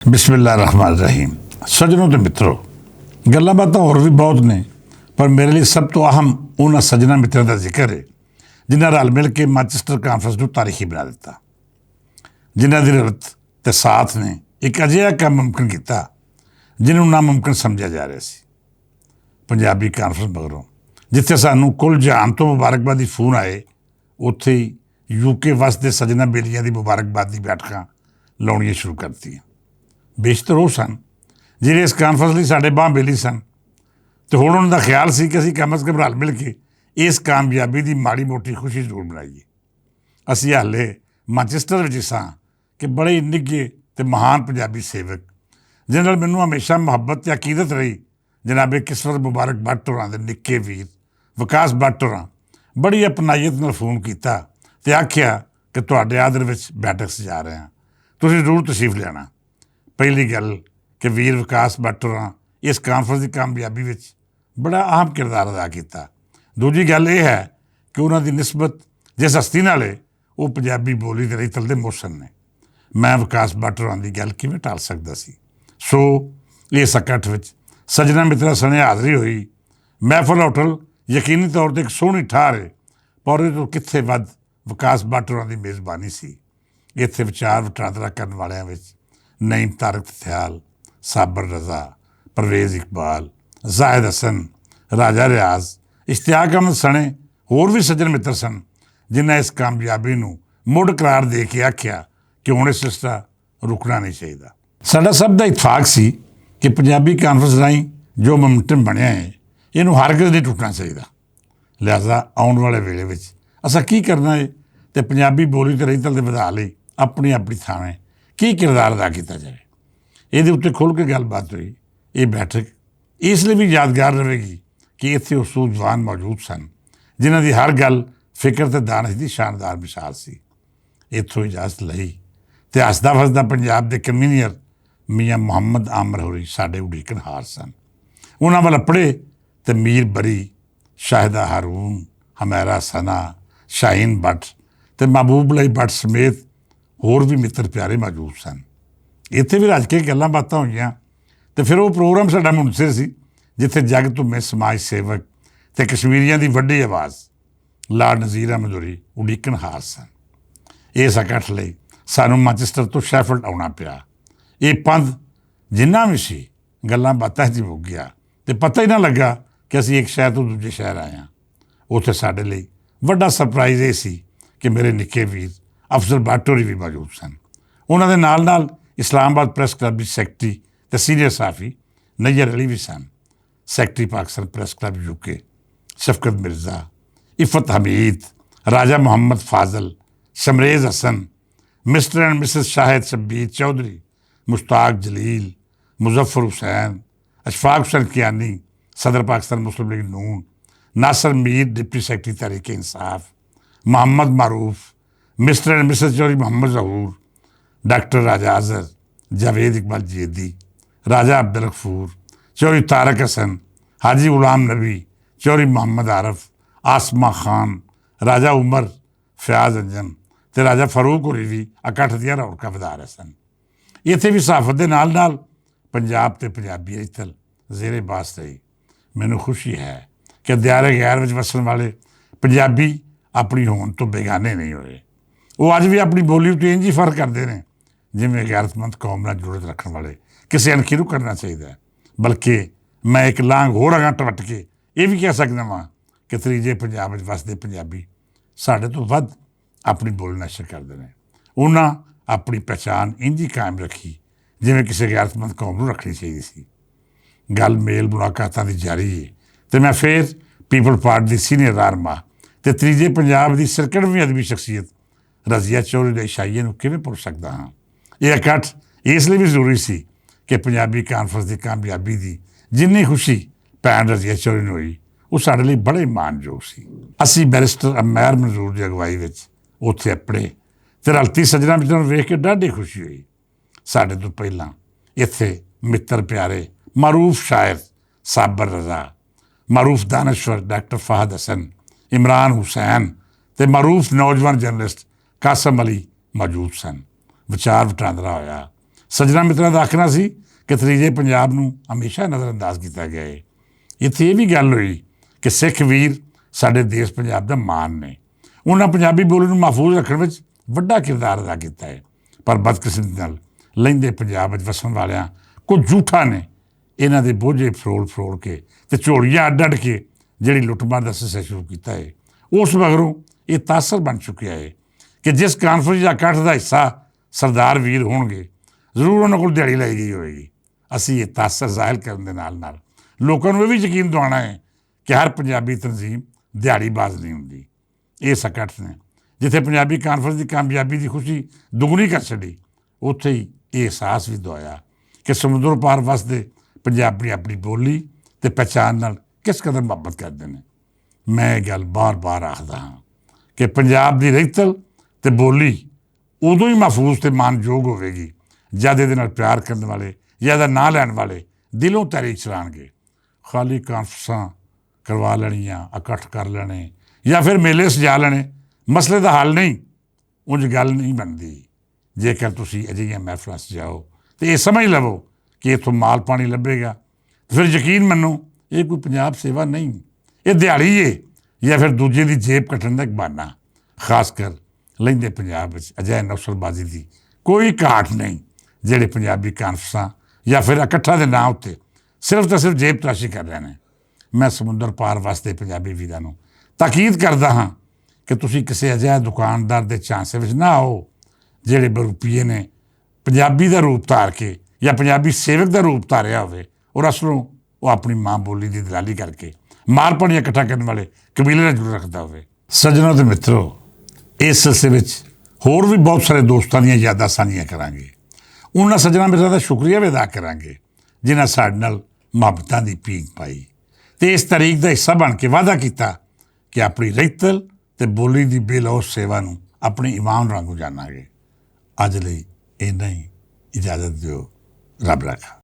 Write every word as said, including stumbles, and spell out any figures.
بسم اللہ الرحمن الرحیم۔ سجنوں تے مترو، گلاں باتاں ہور وی بہت نے، پر میرے لئی سب توں اہم انہاں سجناں متراں دا ذکر ہے، جنہاں رل مل کے مانچسٹر کانفرنس نوں تاریخی بنا دتا۔ جنہاں دی رغبت تے ساتھ نے ایک اجہا کم ممکن کیتا، جنہوں ناممکن سمجھا جا رہا سی۔ پنجابی کانفرنس مگروں، جتھے سانوں کل جہان توں مبارکبادی فون آئے، اتھے ہی یوکے وس دے سجنا بیلیاں دی مبارکباد دی بیٹھکاں لاؤنیاں شروع کر دتیاں۔ بیشتر او سن، جیہڑے اس کانفرنس لئی ساڈے باں بیلی سن، تے ہن انہاں دا خیال سی کہ اسی کم از کم رل مل کے اس کامیابی دی ماڑی موٹی خوشی ضرور منائیے۔ اسی ہالے مانچسٹر وچ ساں کہ بڑے ہی نگے تے مہان پنجابی سیوک، جنہاں نال مینوں ہمیشہ محبت تے عقیدت رہی، جناب قسمت مبارک بٹ ہوراں دے نکے ویر وکاس بٹ ہوراں بڑی اپنائیت نال فون کیتا تے آکھیا کہ تہاڈے آدر وچ بیٹھک سجا رہے ہاں، تسی ضرور تشریف لینا۔ پہلی گل کہ ویر وکاس بٹ ہوراں اس کانفرنس دی کامیابی وچ بڑا اہم کردار ادا کیتا۔ دوجی گل یہ ہے کہ انہاں دی نسبت جس ہستی نال ہے، وہ پنجابی بولی دے رہی تلدے موسم نے۔ میں وکاس بٹ ہوراں دی گل کیویں ٹال سکدا سی؟ سو اس اکٹھ وچ سجنا مترا سنے حاضری ہوئی۔ محفل ہوٹل یقینی طور تے ایک سوہنی ٹھار ہے، پر اس تو کتھے ود وکاس بٹ ہوراں دی میزبانی سی۔ اتھے وچار وٹاندرا کرن والیاں وچ نعیم طارق تتھیال، صابر رضا، پرویز اقبال، زاہد حسن، راجہ ریاض، اشتیاق احمد سنے ہور وی سجن متر سن، جنہاں اس کامیابی نوں مڑ قرار دے کے آکھیا کہ ہن اس سلسلہ رکنا نہیں چاہیدا۔ ساڈا سب دا اتفاق سی کہ پنجابی کانفرنس راہیں جو مومنٹم بنیا ہے، اینوں ہرگز نہیں ٹوٹنا چاہیدا۔ لہذا آؤن والے ویلے وچ اساں کی کرنا ہے تے پنجابی بولی تے رہی تل دے ودھا لئی اپنی اپنی تھاویں کی کردار ادا کیتا جائے؟ ایہدے اتے کھل کے گل بات ہوئی۔ ایہہ بیٹھک اس لئی وی یادگار رہے گی کہ اتھے او سوجوان موجود سن، جنہاں دی ہر گل فکر تے دانش دی شاندار مثال سی۔ اتھوں اجازت لئی تے ہسدا وسدا پنجاب دے کنوینئر میاں محمد عامر ہوری ساڈے اڈیکن ہار سن۔ انہاں ول اپڑے تے میر بری، شاہدہ ہارون، ہمیرا ثنا، شاہین بٹ تے محبوب لئی بٹ سمیت ہور وی متر پیارے موجود سن۔ اتھے وی رج کے گلاں باتاں ہوئیاں تے فیر او پروگرام ساڈا منصر سی، جتھے جگ تو میں سماج سیوک تے کشمیریاں دی وڈی آواز لارڈ نذیر احمد ہوری اڈیکن ہار سن۔ اس اکٹھ لئی سانوں مانچسٹر تو شیفلڈ آنا پیا۔ یہ پندھ جنہ وی سی، گلاں باتاں جی مک گیا تے پتہ ہی نہ لگا کہ اسی ایک شہر تو دوجے شہر آئے ہاں۔ اتھے ساڈے لئی وڈا سرپرائز یہ سی کہ میرے نکے ویر افضل باٹوری وی موجود سن۔ انہاں دے نال نال اسلام آباد پریس کلب دی سیکرٹری تے سینئر صحافی نیئر علی وی سن۔ سیکرٹری پاکستان پریس کلب یو کے، شفقت مرزا، عفت حمید، راجہ محمد فاضل، شمریز حسن، مسٹر اینڈ مسز شاہد شبیر چوہدری، مشتاق جلیل، مظفر حسین، اشفاق حسین کیانی، صدر پاکستان مسلم لیگ نون، ناصر میر، ڈپٹی سیکرٹری تحریک انصاف، محمد معروف، مسٹر اینڈ مسز چوہدری محمد ظہور، ڈاکٹر راجہ اظہر، جاوید اقبال جیدی، راجہ عبدالغفور، چوہدری طارق حسن، حاجی غلام نبی، چوہدری محمد عارف، آسما خان، راجہ عمر، فیاض انجم تے راجہ فاروق ہوری وی اکٹھ دیاں رونقاں ودھا رہے سن۔ اتھے وی صحافت دے نال نال پنجاب تے پنجابی اجتل زیر باس رہی۔ مینوں خوشی ہے کہ دیار غیر وچ وسن والے پنجابی اپنی ہون تو بیگانے نہیں ہوئے۔ وہ اج وی اپنی بولی اتے انج ہی فرق کردے نے، جویں غیرت مند قوم نال جڑت رکھن والے کسے انکھی نوں کرنا چاہیدا ہے۔ بلکہ میں ایک لانگ ہور اگاں ٹوٹ کے یہ وی کہہ سکدا واں کہ تریجے پنجاب وچ وسدے پنجابی ساڈے تو ود اپنی بولی نشر کردے نے۔ انہاں اپنی پہچان انج ہی قائم رکھی، جویں کسے غیرت مند قوم نوں رکھنی چاہیدی سی۔ گل میل ملاقاتاں دی جاری ہے تے میں فیر پیپل پارٹی دی سینئر رہنما تے تریجے پنجاب دی سرکڑویں ادبی شخصیت رضیہ چوہدری دے عشائیے نوں کیویں بھل سکدا ہاں؟ یہ اکٹھ اس لئی وی ضروری سی کہ پنجابی کانفرنس دی کامیابی دی جنی خوشی بھین رضیہ چوہدری نوں ہوئی، وہ ساڈے لئی بڑے مان جوگ سی۔ اسی بیرسٹر عمیر منظور دی اگوائی وچ اتھے اپڑے تے رلتی سجنا وچ انہاں نوں ویکھ کے ڈاڈی خوشی ہوئی۔ ساڈے توں پہلاں اتھے متر پیارے معروف شاعر صابر رضا، معروف دانشور ڈاکٹر فہد حسن، عمران حسین تے معروف نوجوان جرنلسٹ قاسم علی موجود سن۔ وچار وٹاندرا ہویا، سجنا مترا دا آخنا سی کہ تریجے پنجاب نوں ہمیشہ نظرانداز کیتا گیا ہے۔ اتھے یہ بھی گل ہوئی کہ سکھ ویر ساڈے دیش پنجاب دا مان نے۔ انہاں پنجابی بولی نوں محفوظ رکھن وچ وڈا کردار ادا کیتا ہے، پر بدقسمتی نال لہندے پنجاب وچ وسن والیاں کچھ جھوٹاں نے انہاں دے بوجھے فروڑ فروڑ کے تے جھوڑیاں اڈ اڈ کے جڑی لٹمار دا سلسلہ شروع کیتا ہے، اس مگروں یہ تاثر بن چکیا ہے کہ جس کانفرنس یا اکٹھ دا حصہ سردار ویر ہون گے، ضرور انہاں کول دیہڑی لائی گئی ہوئے گی۔ اسی یہ تاثر ظاہر کرن دے نال نال لوکاں نوں یہ بھی یقین دوانا ہے کہ ہر پنجابی تنظیم دیہڑی باز نہیں ہوندی۔ یہ سکٹ نے جتھے پنجابی کانفرنس دی کامیابی دی خوشی دگنی کر چھڈی، اتھے ہی یہ احساس بھی دوایا کہ سمندر پار وسدے پنجابی اپنی بولی تے پہچان نال کس قدر محبت کردے نے۔ میں یہ گل بار بار آخدا ہاں کہ پنجاب دی رہتل تے بولی ادوں ہی محفوظ تے مان جوگ ہوے گی جد یہ پیار کرن والے یا دا ناں لین والے دلوں تحریک چلان گے۔ خالی کانفرنساں کروا لینیاں، اکٹھ کر لینے یا پھر میلے سجا لینے مسئلے دا حل نہیں۔ انج گل نہیں بندی۔ جے کر تسی اجہیاں محفلاں سجاؤ تے یہ سمجھ لو کہ اتھوں مال پانی لبھے گا، تے پھر یقین منو، یہ کوئی پنجاب سیوا نہیں، یہ دیہڑی ہے یا پھر دوجے دی جیب کٹن دا ایک بہانہ۔ خاص کر لہندے پنجاب وچ اجہے نوسر بازی دی کوئی گھاٹ نہیں، جڑے پنجابی کانفرنساں یا پھر اکٹھا دے ناں اتے صرف تے صرف جیب تراشی کر رہے ہیں۔ میں سمندر پار وسدے پنجابی ویراں نوں تاکید کردا ہاں کہ تسی کسے اجہے دکاندار دے چانسے وچ نہ آؤ جڑے بروپیے نے پنجابی دا روپ دھار کے یا پنجابی سیوک دا روپ دھاریا ہوئے اور اصلوں وہ اپنی ماں بولی دی دلالی کر کے مال پانی اکٹھا کرنے والے قبیلے نال جڑ رکھدا ہوئے۔ سجنوں تے مترو، اس سلسلے وچ ہور بھی بہت سارے دوستاں دیاں یاداں سانجھیاں کراں گے۔ انہاں سجناں متراں دا شکریہ بھی ادا کراں گے جنہاں ساڈے نال محبتاں دی پینگ پائی تے اس تاریخ دا حصہ بن کے وعدہ کیتا کہ اپنی رہتل تے بولی دی بے لوث سیوا نوں اپنے ایمان وانگوں جاناں گے۔ اج لئی اینا ہی، اجازت دیو، رب رکھا۔